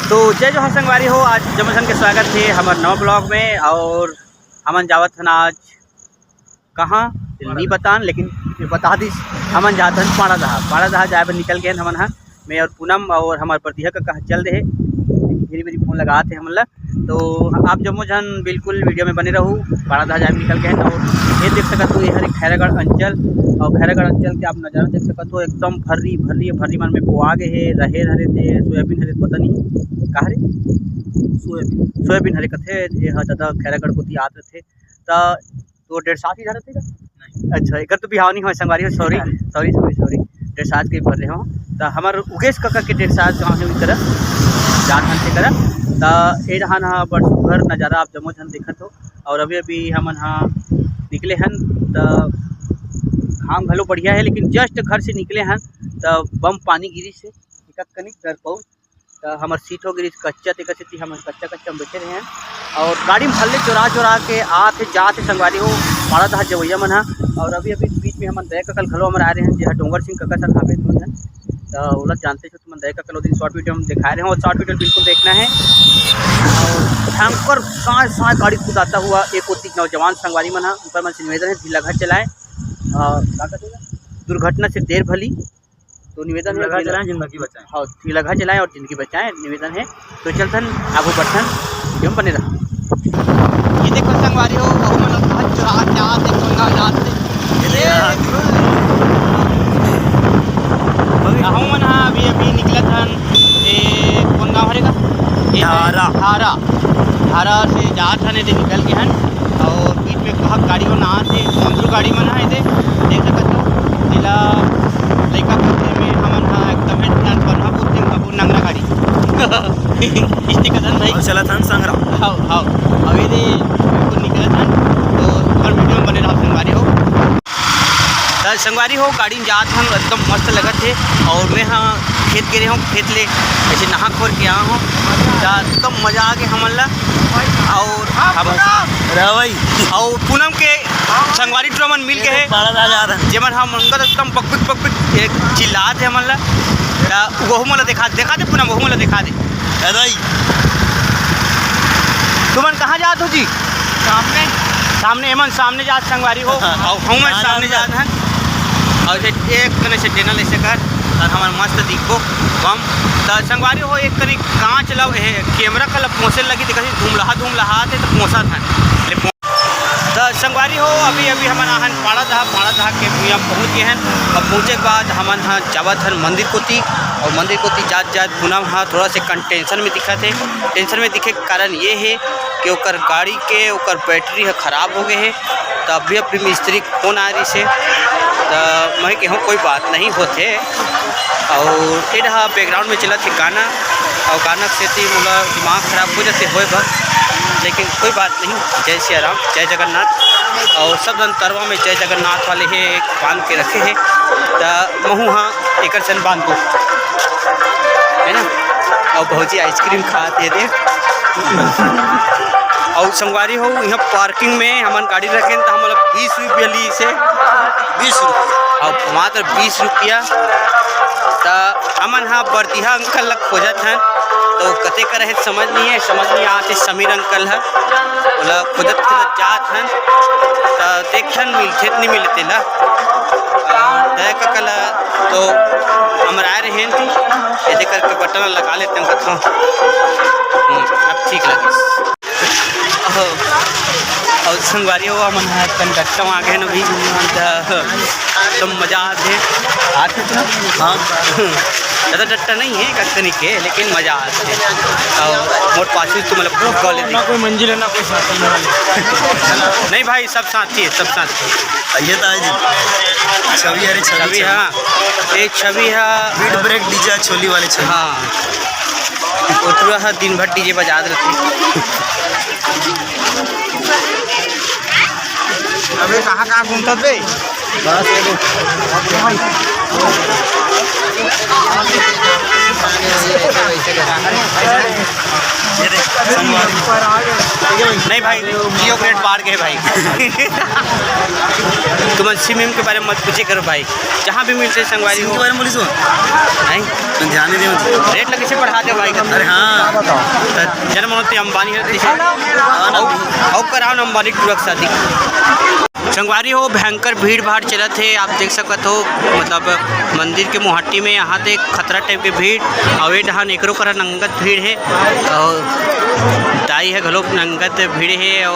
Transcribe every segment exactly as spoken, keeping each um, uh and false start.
तो जय जोहार संगवारी हो, आज जम्मो झन के स्वागत हे हमर नवा vlog में। और हमन जावत हन आज कहाँ, नी बतान, लेकिन ये बता दिस, हमन जात हन पाड़ादहा। पाड़ादहा जाए बर निकल गए हन हमन ह, मैं और पूनम और हमर परतिहा कका ह चल दे हे, धीरे धीरे फोन लगात हे हमन ला। तो आप जम्मो झन बिल्कुल वीडियो में बने रहू। पाड़ादहा जाए में निकल गए हैं और ये देख सकत हो, ये हरे खैरागढ़ अंचल। और खैरागढ़ अंचल के आप नज़ारा देख सकत हो, एकदम भर्री भर्री भर्री मन में बोआ गे हे, रहेर हरे ते सोयाबीन हरे, पता नहीं का हरे, सोयाबीन, सोयाबीन हरे कथे। ये ह दादा खैरागढ़ कोती आत रथे त तो डेढ़ सात ही रथे का? नहीं। अच्छा, एकर तो बिहाव नहीं होय संगवारी हो, सॉरी। Sorry, sorry, sorry. डेढ़ सात के भर रहे हो। त हमर उगेश कका के डेढ़ सात गाँव हे, उही तरह जात हन ते करा। त ए रहा ना बड़ सुघर नज़ारा, आप जम्मो झन देखत हो। और अभी अभी हमन हा निकले हन, त घाम घलो बढ़िया हे, लेकिन just घर से निकले हन त बम पानी गिरिस हे, एकाध कनिक डरपऊ। त हमर सीट हो गिरिस कच्चा, तेकर सेती हमन कच्चा कच्चा में बैठे रहे हन। और गाड़ी में भले चोरा चोरा के आत हे जात हे संगवारी हो, पाड़ादहा जवैया मन हा। और अभी अभी बीच में हमन दया कका ल घलो हमर आए रहे हन, जे हा डोंगर सिंह कका साथ आबे दोनों झन। त ओला जानते हो तुमन, दया कका ल ओ दिन शॉर्ट वीडियो में दिखाए रहे हन, और शॉर्ट वीडियो बिल्कुल देखना है। और भयंकर साय साय गाड़ी कुदाता हुआ एक ओती नौजवान संगवारी मन हा, ऊपर मन से निवेदन है, धीरलगहा चलाए। और का कहते हैं, दुर्घटना से देर भली। तो निवेदन है, धीरलगहा चलाएं, जिंदगी बचाएं। हाँ, धीरलगहा चलाएं और जिंदगी बचाएं, निवेदन है। तो चलथन, आगू बढ़थन, वीडियो में बने रहा। ये देखो संगवारी हो, वहू मन अब चुरा के आते, कोंगा जाते। ये देखो। हमन हा अभी अभी निकलत हन, ए, कौन गाँव हरे का? ए, धारा। धारा। धारा से जात हन, एदे निकल के हन। और बीच में कहा गाड़ी मन आत हे, मंदरू गाड़ी मन आए थे, देख सकत हो। जिला लइका बुद्धि में हमन हा एकदम हेड प्लान बनहा बुद्धि में कबू नंगना गाड़ी। इष्टे कदम भाई। और चलत हन संगरा। हाव, हाव। अभी दे तो निकलत हन, तो ओकर वीडियो में बने रहो संगवारी हो। त संगवारी हो, गाड़ी में जात हन, एकदम मस्त लगत हे। और मैं हा खेत गे रहे हूँ, खेत ले ऐसे नहा खोर के आया हूँ, त एकदम मजा आ गया हमन ला। और हम रहा भाई। और पूनम के संगवारी टूरा मन मिल के हे, पाड़ादहा जात हन। जेमन हम अंगत एकदम बकबिक बकबिक एक चिल्लात हे हमन ला। त वहू मन ला देखा, देखा दे पूनम, वहू मन ला देखा दे। ए दाई। तुमन कहाँ जात हो जी? सामने। सामने, एमन सामने जात संगवारी हो। हाँ। और हम ना, ना, सामने ना। जात हन। और जे एक कने से डेना ले से कर, और हमन मस्त दिखबो बम। त संगवारी हो, एक कने कांच ला, ए, कैमरा का ला पोंसे लगी, देखा धुमलहा धुमलहा आते त पोंसा था। ले पो-, त संगवारी हो, अभी अभी हमन आहन पाड़ादहा, पाड़ादहा के भुइयां पहुँच गए हन। अब पहुँचे के बाद हमन ह जावत हन मंदिर कोती, और मंदिर कोती जात जात पूनम हा थोड़ा से कन-, टेंशन में दिखत हे। टेंशन में दिखे के कारण ये हे कि ओकर गाड़ी के ओकर बैटरी ह खराब हो गए हे। त अभी अभी मिस्त्री के फोन आ रही से, त मैं कहूँ कोई बात नहीं होथे। और ये रहा बैकग्राउंड में चलत हे गाना, और गाना के सेती मोला दिमाग खराब हो जाते होए बर, लेकिन कोई बात नहीं। जय सिया राम, जय जगन्नाथ। और सब झन तरवा में जय जगन्नाथ वाले हे, बांध के रखे हे, त महू हा एकर सन बांध दो, है ना। और भौजी आइसक्रीम खात हे दे। और संगवारी हो, यहाँ पार्किंग में हमन गाड़ी रखेन त हमन ला बीस रुपया ली से। बीस रुपया? और मात्र बीस रुपया। त हमन हा बरतिहा अंकल ला खोजत हन, तो कते कर हे समझ नहीं है, समझ नहीं आते। समीर अंकल ह, ओला खोजत खोजत जात हन, त देखन मिलथे त नहीं मिलथे ला। और दया कका ला तो हमर आए रहेन, एदे करके बटन लगा लेते हैं कथों। हम्म, अब ठीक लगे। अहो, और संगवारी हो, हमन ह कंडक्टर आ गए न भाई, त एकदम मजा आथे। आथे तो? हाँ। ज्यादा डट्टा नहीं है कतनी के, लेकिन मजा आथे। और मोर पाछू तो मतलब बहुत कॉलेज ना कोई मंजिल है, ना कोई साथी वाले। नहीं भाई, सब साथी है, सब साथी। ये तो है जी। छवि, अरे छवि, छवि, छवि। हाँ। ये छवि है। बीट ब्रेक डीजे छोली वाले छवि। हाँ। वो पूरा हर दिन भर डीजे बजात रहते। अबे कहाँ कहाँ घूमता बे? नहीं भाई, जियो के रेट बाढ़ गए भाई। तुम सिम के बारे में मत पूछे करो भाई, जहाँ भी मिलते संगवारी हो। के बारे में बोलिस हो? नहीं। तुम ध्यान नहीं दे। रेट ला कैसे बढ़ा दे भाई? अरे हाँ। तो जन्म होते अंबानी है, पीछे। हाँ ना। आओ, आओ कराओ ना अंबानी के पूरा शादी। संगवारी हो, भयंकर भीड़ भाड़ चलत हे, आप देख सकत हो, मतलब मंदिर के मुहाटी में यहाँ ते खतरा टाइप के भीड़, अउ ए डहान एकरो करा नंगत भीड़ हे, अउ दाई हे घलोक नंगत भीड़ हे, अउ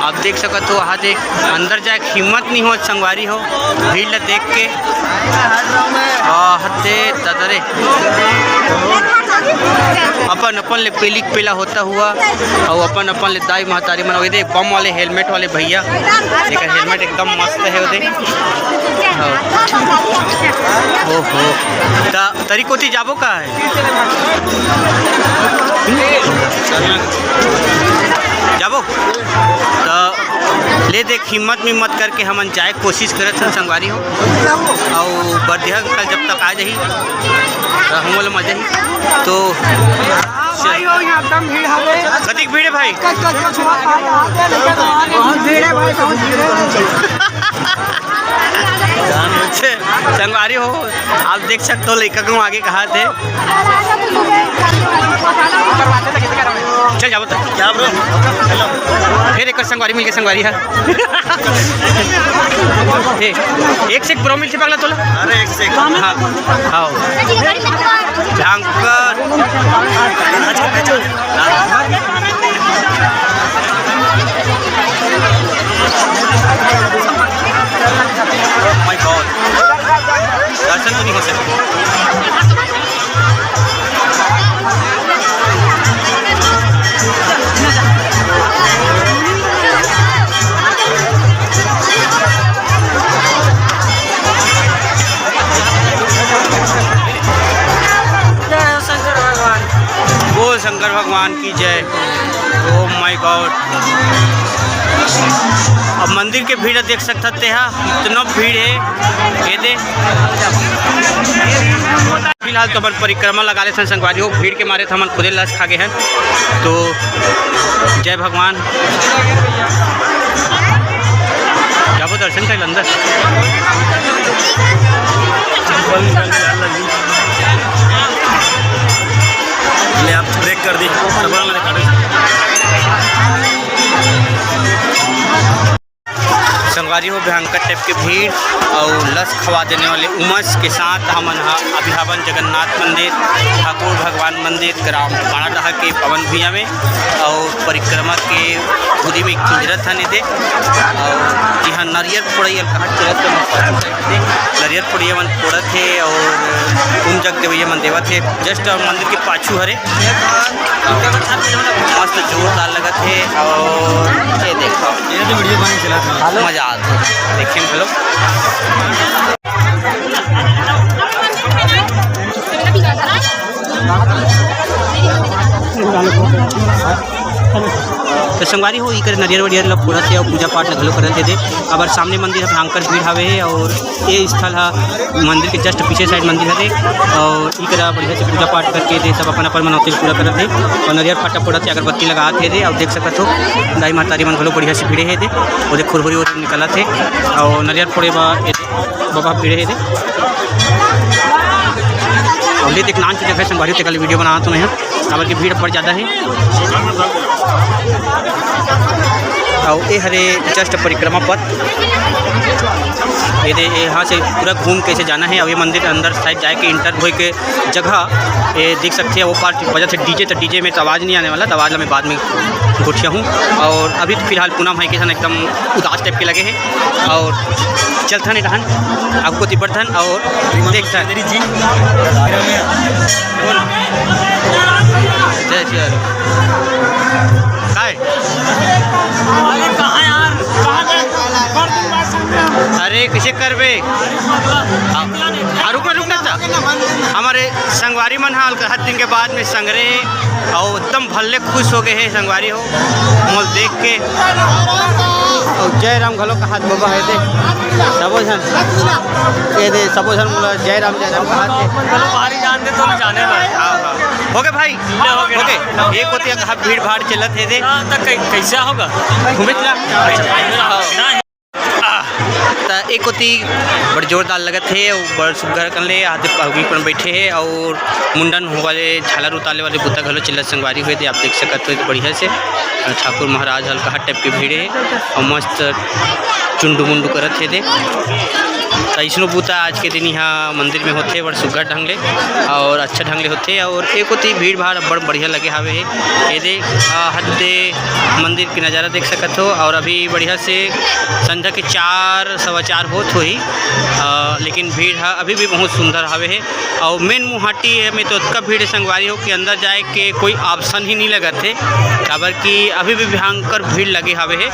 आप देख सकत हो, वहाँ ते अंदर जाए के हिम्मत नहीं होत संगवारी हो, भीड़ ला देख के। आ, हते ददरे। अपन अपन ले पेली पेला होता हुआ, अउ अपन अपन ले दाई महतारी मन। अउ ये दे बम वाले हेलमेट वाले भैया, एकर हेलमेट एकदम मस्त हे ओदे। हाँ। ओहो, त तरी कोती जाबो का है? जाबो? त ले देख, हिम्मत मिम्मत करके हमन जाए के कोशिश करत हन संगवारी हो, अउ बरदिहा अंकल जब तक आ जाही त हमन ला मजा ही। तो हाँ भाई हो, यहाँ एकदम भीड़ हवे। कतिक भीड़ है भाई? कच कच कच हुआ खा रहा है, लेकिन बहुत भीड़ है भाई, बहुत भीड़ है। संगवारी हो, आप देख सकते हो लइका को आगे कहा थे। चल जाओ तो। क्या ब्रो? फिर एक और संगवारी मिल के संगवारी है। ए, एक से एक ब्रो मिल से पगला तोला। अरे एक से एक। हाँ, हाँ। भयंकर। Oh my God। दर्शन तो नहीं हो सकते। जय हो शंकर भगवान। बोल शंकर भगवान की जय। Oh my God। अब मंदिर के भीड़ देख सकत हते हा, इतना भीड़ है। ये दे, फिलहाल तो अपन परिक्रमा लगा लेथन संगवारी हो, भीड़ के मारे तो हमन खुदे लस खा गए हैं। तो जय भगवान, जाबो दर्शन कर अंदर। ले आप ब्रेक कर दी, कपड़ा मेरे काटे। संगवारी हो, भयंकर टाइप के भीड़ अउ लस खवा देने वाले उमस के साथ हमन ह अभी हावन जगन्नाथ मंदिर, ठाकुर भगवान मंदिर, ग्राम पाड़ाडहा के पवन भुइयां में अउ परिक्रमा के घुरी में किंजरत हन एदे। अउ इहाँ नरियर फोड़ई अल कहाँ चलत हे, नरियर फोड़इया मन फोड़त हे अउ उम जग देवइया मन देवत हे। जस्ट मंदिर के पाछू हरे। मस्त जोरदार लगत हे। अउ ये देखो, ये तो वीडियो बने चला था। मजा आत हे देखे में घलो। तो संगवारी हो, इकर नरियर वरियर ला फोड़त हे अउ पूजा पाठ ला घलो करत हे दे। अबर सामने मंदिर ह भयंकर भीड़ हवे हे अउ ये स्थल ह मंदिर के जस्ट पीछे साइड मंदिर हरे अउ इकरा बढ़िया से पूजा पाठ करके दे सब अपन अपन मनौती पूरा करत हे अउ नरियर फाटा फोड़त हे, अगरबत्ती लगात हे दे। अउ देख सकत हो दाई महतारी मन घलो बढ़िया से भिड़े हे दे, ओदे खुरहुरी ओदे निकलत हे अउ नरियर फोड़े बा ए दे बबा भिड़े हे दे। अउ ले देख नान के जगह संगवारी तेकर ले वीडियो बनात हो मैं, काबर के भीड़ अब्बड़ ज्यादा हे। अउ ए हरे जस्ट परिक्रमा पथ। ये दे, यहाँ से पूरा घूम के ऐसे जाना हे। अउ ये मंदिर अंदर साइड जाए के एंटर होए के जगह ये दिख सकते हैं। वो पार्ट बजत हे डीजे, तो डीजे में तो आवाज़ नहीं आने वाला, तो आवाज़ ला मैं बाद में गोठिया हूँ। अउ अभी तो फिलहाल पूनम है के एकदम उदास टाइप के लगे हे। अउ चलथन एदे डहन, आगू कोती बढ़थन अउ देखथन। जय श्री हरि। काय? अरे कहाँ यार, कहाँ गए? अरे कैसे करबे? आ, आ, रुक ना, रुक ना, त-, हमर संगवारी मन हा अलकरहा दिन के बाद में संगरे अउ एकदम भल्ले खुश हो गए हे संगवारी हो मोला देख के। अउ जय राम घलो कहात बबा हे दे, सबो झन, ये दे, सबो झन मोला जय राम, जय राम कहात हे। अपन घलो बाहरी जान दे तो जाने ला। हाँ, हाँ। हो गे भाई, हो गे। एक कोती अकहा भीड़ भाड़ चलत हे दे। हाँ, त कै-, कैसा होगा? घूमे चला। नहीं। त एक कोती बड़ जोरदार लगत हे अउ बड़ सुग्घर कन ले आदमी अपन बैठे हे अउ मुंडन होए वाले, झालर उतारे वाले बुता घलो चलत संगवारी हो दे। आप देख सकत हो बढ़िया से ठाकुर महाराज हल्का टाइप के भीड़ हे अउ मस्त चुंडू मुंडू करत हे दे। त अइसनो बुता आज के दिन इहाँ मंदिर में होथे, बड़ सुग्घर ढंग ले अउ अच्छा ढंग ले होथे। अउ एक कोती भीड़ भाड़ अब्बड़ बढ़िया लगे हावे हे। ये दे, अ, हद दे मंदिर के नज़ारा देख सकत हो। अउ अभी बढ़िया से संझा के चार, सवा चार होत होही, अ, लेकिन भीड़ ह अभी भी बहुत सुंदर हावे हे। अउ main मुहाटी में तो अतका भीड़ हे संगवारी हो कि अंदर जाए के कोई option ही नहीं लगत हे, काबर कि अभी भी भयंकर भीड़ लगे हावे हे।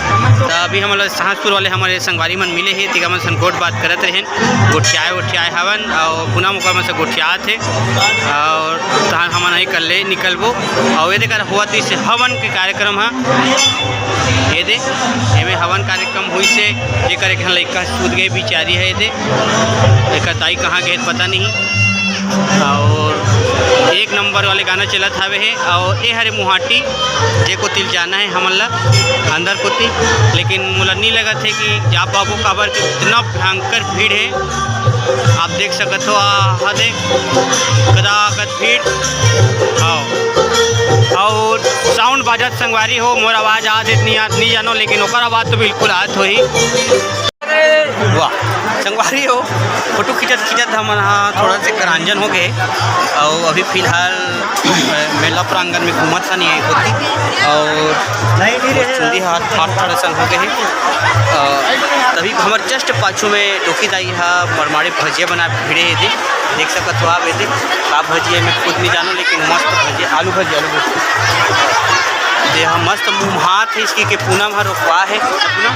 त अभी हमन ल सहसपुर वाले हमर संगवारी मन मिले हे, तेकर मन संग गोठ बात करत रहेन, गोठियाए वोठियाए हवन अउ पुनः ओकर मन से गोठियात हे अउ तहन हमन एकर ले निकलबो। अउ एदे कर होवत रिहिसे हवन के कार्यक्रम ह, एदे एमे हवन कार्यक्रम होइसे, जेकर एक झन लइका सूत गे बिचारी ह एदे, एकर दाई कहाँ गे हे पता नहीं। अउ एक नंबर वाले गाना चलत हावे हे। अउ ए हरे मुहाटी, जे कोती ल जाना हे हमन ला अंदर कोती, लेकिन मोला नी लगत हे कि जा पाबो, काबर कि इतना भयंकर भीड़ हे। आप देख सकत हो, आ, हा देख, कदाकत भीड़। आओ, अउ sound बाजत संगवारी हो, मोर आवाज आत हे, नी आत, नी जानो, लेकिन ओकर आवाज तो बिल्कुल आत होही। वाह, संगवारी हो, फोटो खींचत खींचत हमन हा थोड़ा से करांजन हो गे, अउ अभी फिलहाल, अ, मेला प्रांगण में घूमत हन ये कोती, अउ चुंदी हा ठाठ ठाठ असन हो गे हे। अ, तभी हमर just पाछू में डोकी दाई हा मरमाड़े भजिया बना भिड़े हे दे, देख सकत हो आप एदे, का भजिया में खुद नहीं जानो, लेकिन मस्त भजिया, आलू भजिया, आलू भजिया। ये हा मस्त मुँह हाथ हे इसकी के पूनम हा रोकवा हे, पूनम।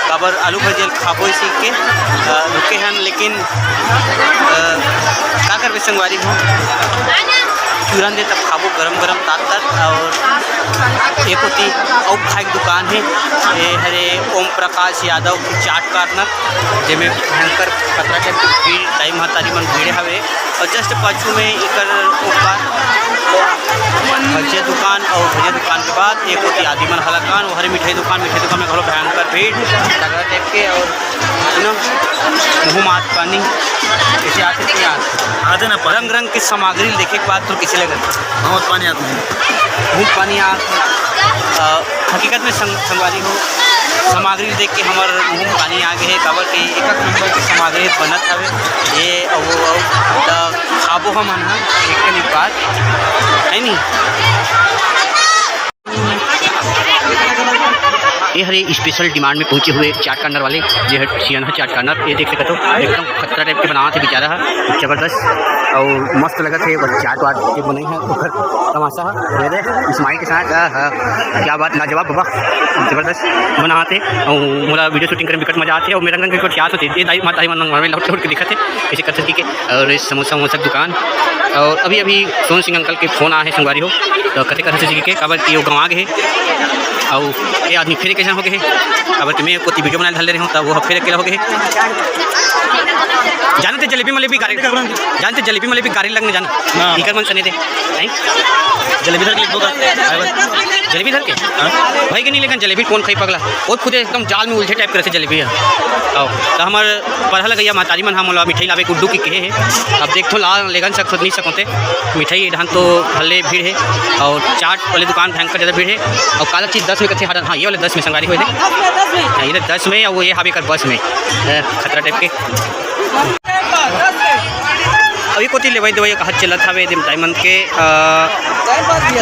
काबर आलू भजिया ल खाबो इसी के, अ, रुके हन, लेकिन, अ, का करबे संगवारी हो, चूरन दे तब खाबो गरम गरम तात तात। अउ एक कोती अउ खाए के दुकान हे, ये हरे ओम प्रकाश यादव के चाट कॉर्नर, जेमे भयंकर खतरा के भीड़, दाई महतारी मन भीड़े हवे। अउ just पाछू में एकर ओकर भजिया दुकान, अउ भजिया दुकान के बाद एक कोती आदि मन हलाकान, ओहरे मिठाई दुकान, मिठाई दुकान में घलो भयंकर भीड़, तगड़ा देख के। अउ ना, मुँह मात पानी, कइसे आथे तेन आत। आते ना पानी। रंग रंग के सामग्री देखे के बाद तो कइसे लगत? बहुत पानी आत हे। बहुत पानी आत। अ, हकीकत में संग-, संगवारी हो, सामग्री देख के हमर मुँह में पानी आ गे हे, काबर कि एक एक नंबर के सामग्री बनत हवे, ये अउ वो अउ, त खाबो हमन ह, एक कनी बात, है नी? ये हरे special demand में पहुंचे हुए चाट कॉर्नर वाले, ये है सियाना चाट कॉर्नर। ये देख सकते हो, एकदम खतरा टाइप के बनावत हे बेचारा ह, जबरदस्त अउ मस्त लगत हे। बस चाट वाट के बनई हे, ओकर तमाशा ह। ये दे, smile के साथ, आहा, क्या बात, लाजवाब बाबा, जबरदस्त बनावत हे। अउ मोला video shooting करे में बिकट मजा आथे, अउ मेरा रंग के बिकट याद होथे। ये दाई माता मन हमें लौट लौट के दिखत हे, कइसे करथे कि के। अउ ये समोसा वमोसा के दुकान, अउ अभी अभी सोन सिंह अंकल के फोन आए हे संगवारी हो, तो कथे करथे जी के, काबर कि वो गंवा गे हे, अउ ये आदमी फिर एक झन हो गे हे, काबर कि मैं कोती video बनाए धर ले रहे हूँ, तब वो फिर अकेला हो गे हे। जानते जलेबी मलेबी गाड़ी, जानते जलेबी मलेबी गाड़ी लगने जाना, हाँ। इकर मन सने दे, हैं? जलेबी धर के लिख दो का? जलेबी धर के? हाँ। भाई के नहीं लेकिन जलेबी कौन खाई पगला? वो खुद एकदम जाल में उलझे टाइप करे से जलेबी है। आओ, तो हमर परहा लगइया महतारी मन ह मोला मिठाई लावे के उड्डू के कहे हे। अब देखथों ला लेगन सकथों नहीं सकों ते। मिठाई ढान तो हल्ले भीड़ हे अउ चाट वाले दुकान भयंकर ज़्यादा भीड़ हे। अउ काला चीज दस में कथे हाडन, हाँ, ये वाले दस में संगवारी होए दे। हाँ, ये दस में अउ ये हावे कर बस में। ए, खतरा टाइप के। अभी कोती लेवई देवई कहा चलत हवे दे दाई मन के, अ,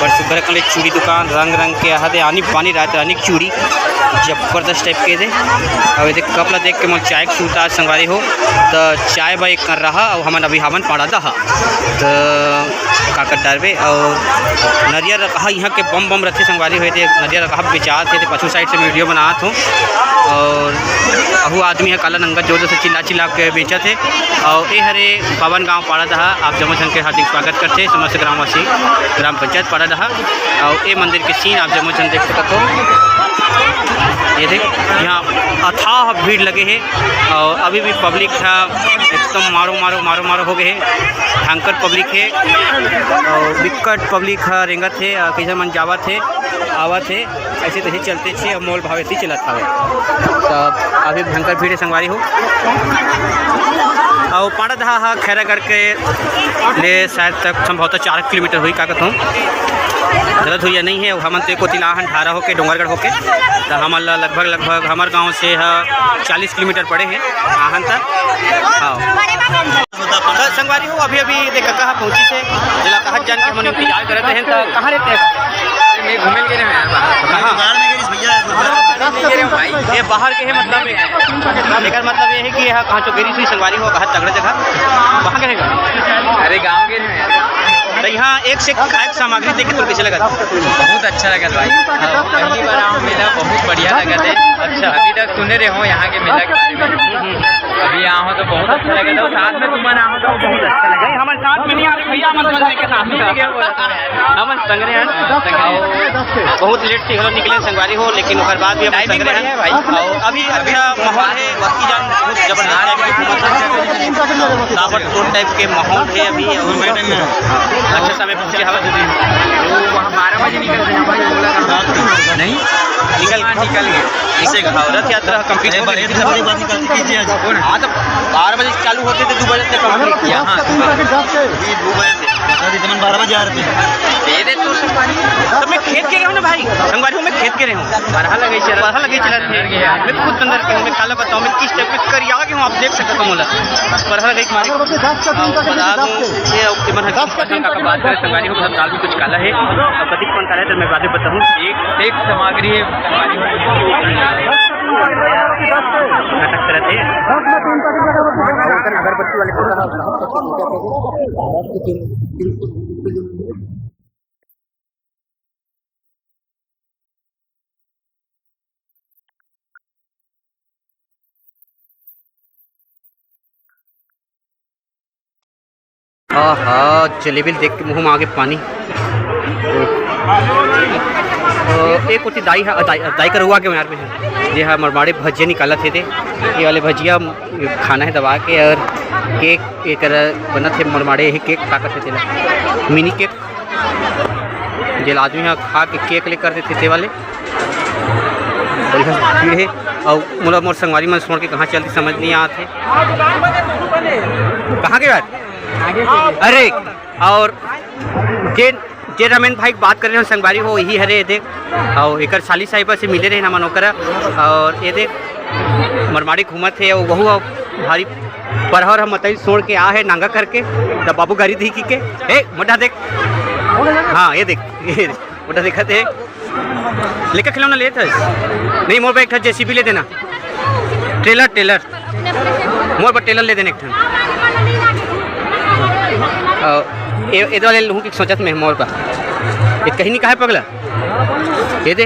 बड़ सुग्घर कले चूड़ी दुकान, रंग रंग के अहा दे, आनी बानी रात रानी के चूड़ी, जबरदस्त टाइप के दे। अब एदे कप ला देख के मोर चाय के सूरत आत संगवारी हो, त चाय बा एक कर रहा, अउ हमन अभी हावन पाड़ा दहा, त का कर डारबे। अउ नरियर रकहा इहाँ के बम बम रथे संगवारी हो, एदे नरियर रकहा बेचात हे, एदे पाछू साइड से मैं video बनात हूँ। अउ अहू आदमी ह काला नंगा जोर से चिल्ला चिल्ला के बेचत हे। अउ ए हरे पावन गांव पाड़ा दहा, आप जम्मो झन के हार्दिक स्वागत करथे समस्त ग्रामवासी, ग्राम पंचायत पाड़ा दहा। अउ ए मंदिर के scene आप जम्मो झन देख सकत हो। ये देख, यहाँ अथाह भीड़ लगे हे अउ अभी भी public ह एकदम मारो मारो मारो मारो हो गए हे, भयंकर public हे। अउ बिकट पब्लिक ह रेंगत हे, अ, कइसन मन जावत हे, आवत हे, अइसे तइसे चलत हे, अउ मोल भाव एती चलत हवे। त अभी भयंकर भीड़ हे संगवारी हो। अउ पाड़ादहा ह खैरागढ़ के ले शायद तक संभवतः चार किलोमीटर होही, का कथों, गलत होही या नइ हे। अउ हमन तो ए कोती ला हन ढारा होके, डोंगरगढ़ होके, त हमन ला लगभग, लगभग हमर गांव से ह चालीस किलोमीटर पड़े हे, आहन त। हाँ। त संगवारी हो, अभी-अभी दे कका ह पहुंचिस हे, जेला कहत जान के हमन इंतजार करत रहेन। त कहाँ रहते हैं? मैं घूमे ल गे रहेंव यार, बाहर। कहाँ? बाहर में गे रहिस भैया, गुरुद्वारा में गे रहेंव भाई। ये बाहर के हे, मतलब, एकर मतलब ये हे कि ये ह कहाँ चो गे रहिस संगवारी हो, बहुत तगड़ा जगह। कहाँ गे रहेगा? अरे, गाँव गे रहेंव यार। त यहाँ एक से एक खाए के सामग्री देख के तोर कइसे लगत? बहुत अच्छा लगत भाई। हाँ, पहली बार आए हंव मेला, बहुत बढ़िया लगत हे। अच्छा। अभी तक सुने रहेंव यहाँ के मेला के बारे में। अभी आए हंव तो बहुत अच्छा लगत हे, साथ में तुमन आए हव तो बहुत अच्छा लगत हे। हमन साथ में नइ आए भैया, हमन तुमन के साथ में। हमन संग रहेन। बहुत लेट से घलो निकले संगवारी हो, लेकिन ओकर बाद भी हमन संग रहेन भाई। अउ अभी अच्छा माहौल हे, भक्ति जान बहुत जबरदस्त type के घूमत हे। ताबड़तोड़ type के माहौल हे अभी। अच्छा समय पहुंचे हवा। वो वहाँ बारह बजे निकल रहे हैं भाई, बोला था। नहीं? निकल हाँ, निकल गए। इसे कहा, रथ यात्रा complete हो गई। बड़ी बात निकल कीजिए आज। हाँ, तो बारह बजे चालू होते थे, दो बजे तक complete किया। हाँ, दो बजे। अभी दो बजे थे। बता दी, तुमन बारह बजे आ रहे थे। दे दे तू संगवारी। तो मैं खेत के गया हूँ ना भाई, संगवारी हूँ, मैं खेत के रहे हूँ। बरहा लगे चला। बरहा लगे चला थे। मैं खुद अंदर के हूँ, मैं काला बताऊँ, मैं किस type के करिया के हूँ, आप देख सकते हो मोला। बरहा लगे मारे। बता दूँ, ये अब के मन हकीकत का बात करे, संगवारी हूँ, सब दाल में कुछ काला है, अब कभी कौन काला है, तो मैं बाद में बताऊँ। एक, एक सामग्री है। नाटक करत हे। अगरबत्ती वाले को कहा, आहा, जलेबी देख के मुंह में आगे पानी। तो एक कोती दाई ह, दाई, दाई कर हुआ के यार में, जे ह मरमाड़े भजिया निकालत हे दे। ये वाले भजिया खाना है दबा के, और केक एकर बनत हे मरमाड़े, यही केक ताकत हे तेला, मिनी केक। जेला आदमी ह खा के केक ले कर देथे, ते वाले। बढ़िया भीड़ हे। अउ मोला मोर संगवारी मन छोड़ के कहाँ चलती समझ नहीं आत हे। कहाँ के यार? अरे, और जे, जे रमेन भाई बात कर रहे हो संगवारी हो, यही हरे देख। अउ एकर साली साहिबा से मिले रहे ना मन ओकरा। और ये देख, मरमाड़ी घूमत हे, अउ वहू भारी परहर ह मतई सोड़ के आ हे नांगा करके, त बाबू गारी दी की के, "ए, मोटा देख।" हाँ, ये देख, ये देख, मोटा देखत हे। लेकर खिलौना लेत हस? नहीं, मोर बर एक ठा जेसीबी ले देना। Trailer, trailer. मोर बर ट्रेलर ले देना एक ठन। अ, ए, ए दे वाले लूहूँ कि सोचत में मोर बर। ये कहीं नहीं कहा है पगला? ये दे।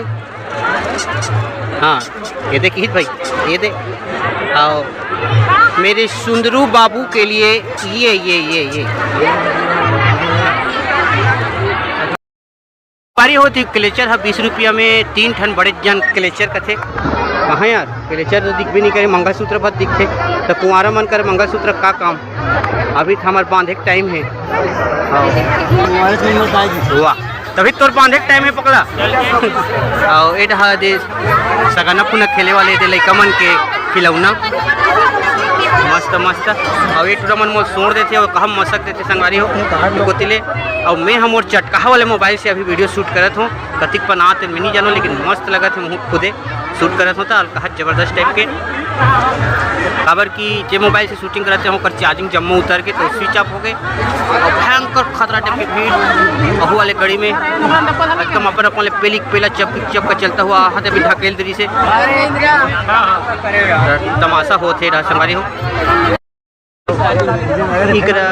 हाँ, ये दे किहित भाई, ये दे। आओ, मेरे सुंदरू बाबू के लिए ये, ये, ये, ये। बारी होती क्लेचर ह बीस रुपया में तीन ठन बड़े जन क्लेचर कथे। कहाँ यार, क्लेचर तो दिखबे नहीं करे, मंगलसूत्र भर दिखथे। तो कुंवारा मन कर मंगलसूत्र का काम, अभी तो हमार बांधे के टाइम है। हाँ। वाह, तभी तोर बांधे के टाइम है पकला। अउ ए डहा दे सगाना पुना खेले वाले दे लइका मन के खिलौना। मस्त मस्त। अउ ए टूरा मन मोर सोड़ देथे अउ कहा मसक देथे संगवारी हो। कोतिले अउ मैं ह मोर चटकाहा वाले मोबाइल से अभी वीडियो शूट करत हूँ। कतिक पन आत मैं नहीं जानों, लेकिन मस्त लगत हे। मुँह खुदे शूट करत हूँ त अलकहा जबरदस्त टाइप के। काबर कि जे मोबाइल से शूटिंग करत हे, ओकर चार्जिंग जम्मो उतर के तो स्विच ऑफ हो गए। अउ भयंकर खतरा टाइप के भीड़, अहू वाले गड़ी में एकदम अपन अपन ले पेलिक पेला चपक चपक चलता हुआ हाथ अभी ढकेल दे रही से। तमाशा होत हे रहा संगवारी हो। इकरा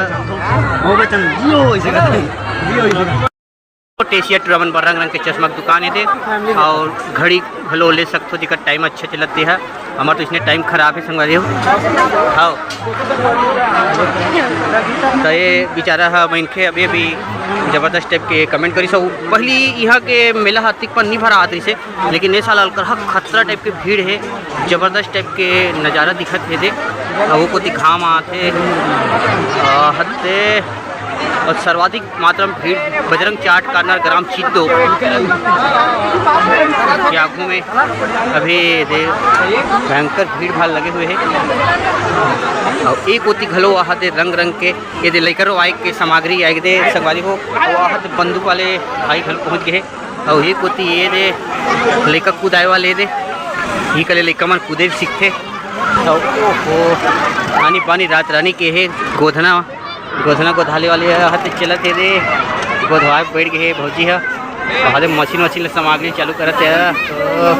वो बचन जियो इसे करते हैं। जियो इसे करते हैं। टेसिया टूरा मन बर रंग रंग के चश्मा के दुकान हे दे, अउ घड़ी घलो ले सकथो, जेकर टाइम अच्छा चलत दे हे। हमर तो इसने टाइम खराब हे संगवारी हो। हाँ। तो ये बेचारा हा मनखे अभी अभी जबरदस्त टाइप के कमेंट करिस। पहली यहाँ के मेला हा अतिक पन नहीं भरा आत रहिसे, लेकिन ए साल अलकरहा खतरा टाइप के भीड़ हे, जबरदस्त टाइप के नज़ारा दिखत हे दे। अउ वो कोती घाम आत हे, आ, हत्ते अउ सर्वाधिक मात्रा में भीड़ बजरंग चाट कॉर्नर ग्राम चित्तो के आगू में अभी दे भयंकर भीड़ भाड़ लगे हुए हे। अउ एक ओती घलो वहाँ दे रंग रंग के ये दे लइका रो आए के सामग्री आए दे संगवारी हो, वहाँ दे बंदूक वाले भाई घलो पहुँच गए हे। अउ ये कोती ये दे लइका कुदाए वाले दे, ये कले लइका मन कुदे सीखथे। अउ ओहो, आनी बानी रात रानी के हे गोधना, गोधना गोधाले वाले ह, हाथ चलत हे दे, गोधवाए बैठ गए हे भौजी ह। अरे मशीन वशीन ले सामग्री चालू करत हे। तो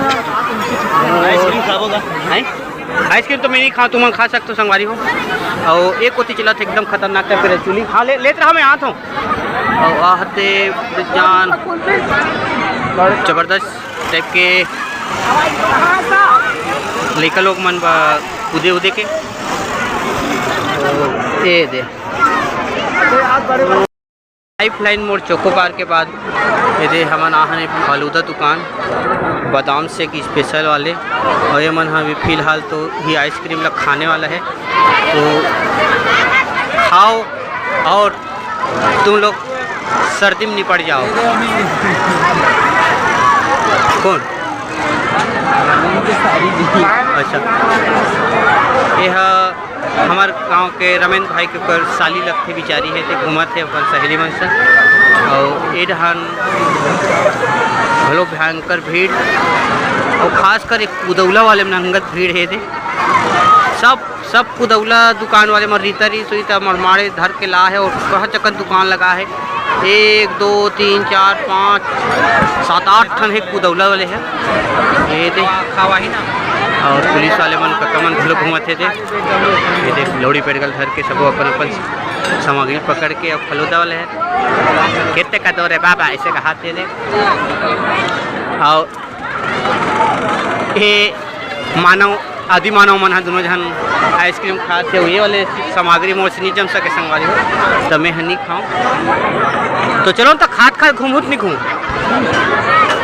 आइसक्रीम खाबो का? हैं? आइसक्रीम तो मैं नहीं खाऊँ, तुम खा सकते हो संगवारी हो। अउ एक कोती चलत हे एकदम खतरनाक टाइप के चुली। हाँ, ले, लेत रहा, मैं आत हूँ। अउ आते जान जबरदस्त टाइप के लइका लोग मन बा कूदे उदे के। ए दे। लाइफलाइन मोर चोको बार के बाद एदे हमन आहन ए फालूदा दुकान, बादाम शेक स्पेशल वाले। अउ ये मन ह अभी फिलहाल तो ही आइसक्रीम ला खाने वाला है, तो खाओ और तुम लोग सर्दी में निपट जाओ। कौन? अच्छा, ये ह हमर गांव के रमेंद्र भाई के ऊपर साली लगथे बिचारी है, ते घूमत है अपन सहेली मन से। अउ ए डहान घलो भयंकर भीड़, अउ खासकर एक कुदौला वाले में नंगत भीड़ है दे। सब, सब कुदौला दुकान वाले मन रीता री सुईता मरमाड़े धर के ला है अउ कहाँ चकन दुकान लगा है। एक, दो, तीन, चार, पाँच, सात, आठ ठन हे कुदौला वाले हे। ये दे। अउ पुलिस वाले मन, कक्का मन घलो घूमत हे दे। ये दे, लौड़ी पेड़गल धर के सबो अपन अपन सामग्री पकड़ के अउ फलूदा वाले हे। "कितने का दो रे बाबा?" ऐसे कहाथे दे। अउ ये मानव, आदि मानव मन ह दुनों झन आइसक्रीम खात हे, ये वाले सामग्री मोर से नइ जम सके संगवारी हो, त मैं ह नइ खाऊं। तो चलो न, त खात खात घूमहूं त नइ घूमहूं?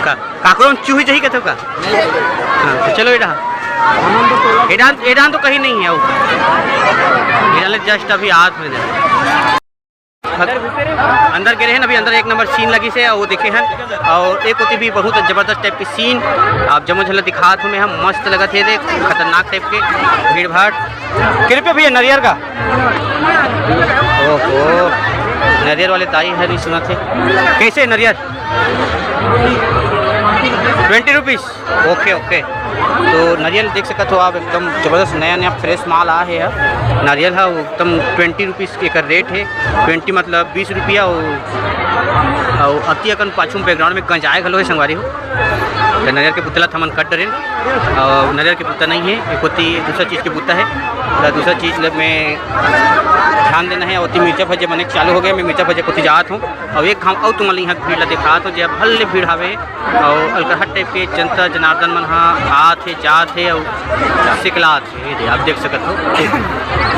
का, काकरो म चूही जही कथो का? हाँ, तो चलो एडा। एडा, एडा तो कहीं नहीं है, वो एडा ले just अभी आत में। अंदर गे रहे हन, अभी अंदर एक नंबर सीन लगिस हे, वो देखे हन। अउ एक ओती भी बहुत जबरदस्त टाइप के सीन, आप जम्मो झन ल दिखात हूँ मैं, हम मस्त लगत हे, देख खतरनाक टाइप के भीड़ भाड़। के रुपया भैया नरियर का? ओहो, नरियर वाले ताई हर भी सुनत हे। कैसे नरियर? Twenty rupees। OK, OK। तो नरियल देख सकत हो आप, एकदम जबरदस्त नया नया फ्रेश माल आ हे ह। नरियल ह वो एकदम twenty rupees के एकर रेट हे। Twenty मतलब बीस रुपया। अउ, अउ अति अकन पाछू में बैकग्राउंड में गंजाए घलो हे संगवारी हो। तो नरियल के बुतला थमन कट डरेन, अउ नरियल के बुता नहीं हे, एक होती दूसरा चीज़ के बुता हे। तो दूसरा चीज़ ल में ध्यान देना हे। अउ ओती मिर्चा भजिया बने चालू हो गया, मैं मिर्चा भजिया कोती जात हूँ। अउ एक घाव अउ तुमन ल इहाँ भीड़ ला देखात हूँ, जे भले भीड़ हावे। अउ अलकरहा टाइप के जनता जनार्दन मन ह आत हे, जात हे अउ सिकलात हे। ये दे, आप देख सकत हो,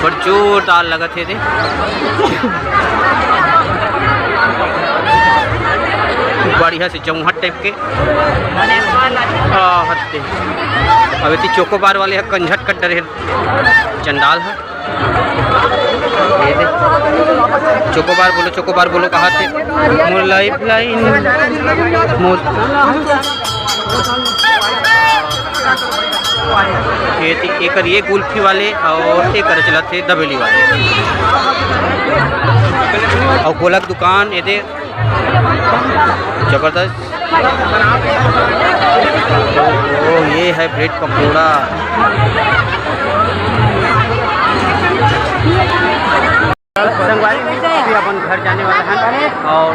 बड़ जोरदार लगत हे दे। बढ़िया से जौहट टाइप के। आ, हद दे। अब एती चोकोबार वाले ह कंझट कट डरे हे, चंडाल ह। ये दे। चोकोबार बोलो, चोकोबार बोलो, कहा थे? मोर लाइफलाइन, मोर। ये थी, एकर ये गुल्फी वाले अउ एकर चलत हे दबेली वाले। अउ गोलक दुकान, ये दे। जबरदस्त। ओ, ये है ब्रेड पकौड़ा। संगवारी, अभी अपन घर जाने वाला हन अउ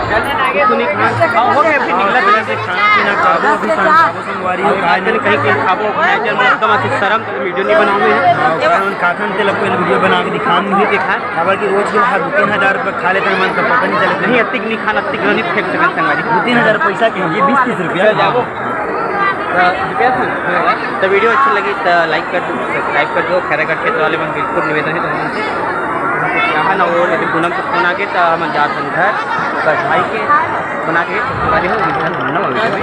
कुछ नहीं खाना, हो गया, अभी निकलत हन। खाना पीना खाबो, अभी खाना खाबो संगवारी, अउ खाए आज कहीं कहीं खाबो, खाए जब एकदम अति शर्म, तो वीडियो नहीं बनाऊंगे। हाँ, खाए उन खाथन ते लगभग वीडियो बना के दिखान नहीं दिखा। काबर कि रोज के हर दू तीन हजार रुपया खा लेते हैं, मन का पता नहीं चलता। नहीं, अतिक नहीं खाना, अतिक नहीं फेंक सकते संगवारी। दू तीन हजार पैसा के ये बीस तीस रुपया। चल जाओ। तो, तो वीडियो अच्छी लगी तो लाइक कर दो, सब्सक्राइब कर दो। खैरागढ़ क्षेत्र वाले मन बिल्कुल निवेदन है तुमसे। यहाँ ना वो यदि पूनम के फोन आ गए तो हम जात हन घर, बस भाई के बना के संगवारी हो, मिलता है।